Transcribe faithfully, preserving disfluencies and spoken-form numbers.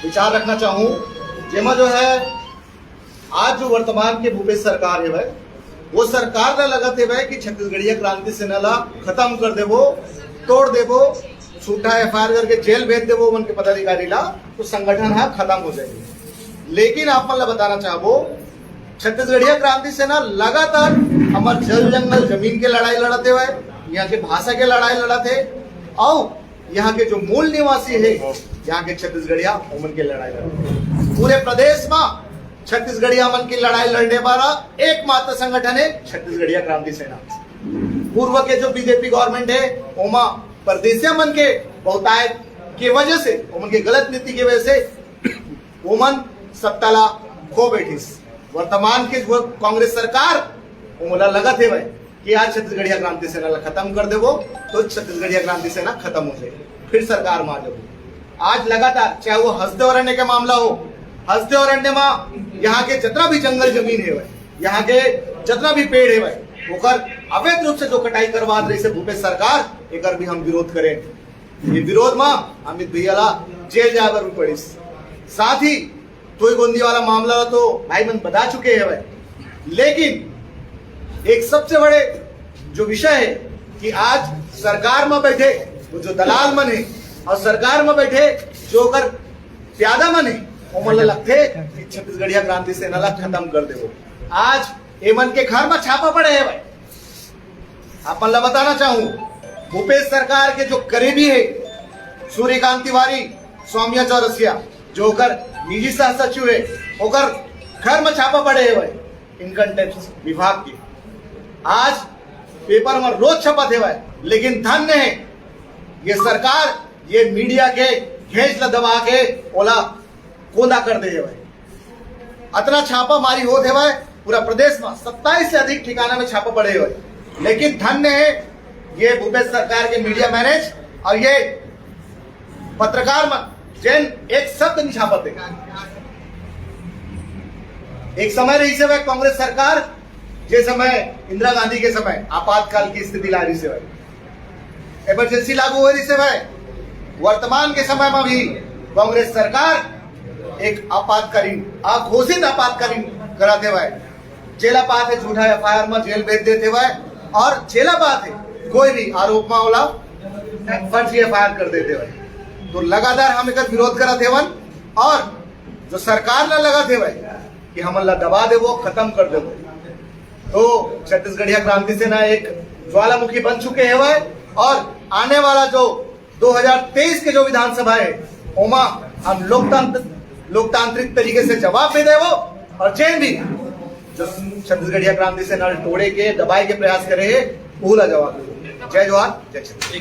विचार रखना चाहूँ, जेमा जो है आज जो वर्तमान के भूपेश सरकार हे भाई, वो सरकार ला लगत हे भाई कि छत्तीसगढ़िया क्रांति सेना ला खत्म कर देबो, तोड़ देबो, झूठा एफ आई आर करके जेल भेज देबो मन के पदाधिकारी ला, तो संगठन हा खत्म हो जाही। लेकिन आप मन ला बताना चाहबो, छत्तीसगढ़िया क्रांति सेना लगातार हमर जल जंगल जमीन के लड़ाई लड़त हे भाई, यहाँ के भाषा के लड़ाई लड़त हे, अउ यहाँ के जो मूल निवासी हे, यहाँ के छत्तीसगढ़िया, ओमन के लड़ाई लड़त हे। पूरे प्रदेश में छत्तीसगढ़िया मन की लड़ाई लड़ने वाला एकमात्र संगठन हे छत्तीसगढ़िया क्रांति सेना। पूर्व के जो बी जे पी गवर्नमेंट हे, ओमा परदेसिया मन के बहुतायत के वजह से, ओमन के गलत नीति के वजह से ओमन सत्ता ला खो बैठिस। वर्तमान के जो कांग्रेस सरकार, ओमन ला लगत हे भाई कि आज छत्तीसगढ़िया क्रांति सेना ला खत्म कर देबो, तो छत्तीसगढ़िया क्रांति सेना खत्म हो जाही, फिर सरकार में आ जाबो। आज लगातार, चाहे वो हसदेव अरण्य के मामला हो, हसदेव अरण्य में यहाँ के जितना भी जंगल जमीन हे भाई, यहाँ के जितना भी पेड़ हे भाई, ओकर अवैध रूप से जो कटाई करवात रहिस हे भूपेश सरकार, एकर भी हम विरोध करेन। ये विरोध में अमित भैया ला जेल जाए बर भी पड़िस। साथ ही तोईगोंदी वाला मामला ला तो भाई मन बता चुके हे भाई, लेकिन एक सबसे बड़े जो विषय हे कि आज सरकार में बैठे वो जो दलाल मन हे अउ सरकार में बैठे जो ओकर प्यादा मन हे, ओमन ला लगथे कि छत्तीसगढ़िया क्रांति सेना ला खत्म कर देबो। आज एमन के घर में छापा पड़े हे भाई। आप मन ला बताना चाहूँ, भूपेश सरकार के जो करीबी हे सूर्यकांत तिवारी, सौम्या चौरसिया, जो ओकर निजी सह सचिव हे, ओकर घर में छापा पड़े हे भाई, इनकम टैक्स विभाग के। आज पेपर में रोज छपत हे भाई, लेकिन धन्य हे ये सरकार, ये मीडिया के घेंच ला दबा के ओला कोंदा कर दे हे भाई। अतना छापामारी होत हे भाई, पूरा प्रदेश में सत्ताईस से अधिक ठिकाना में छापा पड़े हे भाई, लेकिन धन्य हे ये भूपेश सरकार के मीडिया मैनेज अउ ये पत्रकार मन, जेन एक शब्द नहीं छापत हे। एक समय रहिस हे भाई कांग्रेस सरकार, जे समय इंदिरा गांधी के समय आपातकाल की स्थिति ला रहिस हे भाई, इमरजेंसी लागू हो रहिस हे भाई। वर्तमान के समय में भी कांग्रेस सरकार एक आपातकालीन, अघोषित आपातकालीन करत हे भाई। जेला पाथे झूठा एफ आई आर में जेल भेज देथे भाई, अउ जेला पाथे कोई भी आरोप में ओला फर्जी एफ आई आर कर देथे भाई। तो लगातार हम एकर विरोध करत हेवन अउ जो सरकार ला लगत हे भाई कि हमन ला दबा देबो, खत्म कर देबो, तो छत्तीसगढ़िया क्रांति सेना एक ज्वालामुखी बन चुके हे भाई। अउ आने वाला जो दो हज़ार तेईस के जो विधानसभा हे, ओमा हम लोकतंत्र, लोकतांत्रिक तरीके से जवाब भी देबो अउ जेन भी जो छत्तीसगढ़िया क्रांति सेना ला तोड़े के, दबाए के प्रयास करे हे, ओला जवाब देबो। जय जोहार, जय छत्तीसगढ़।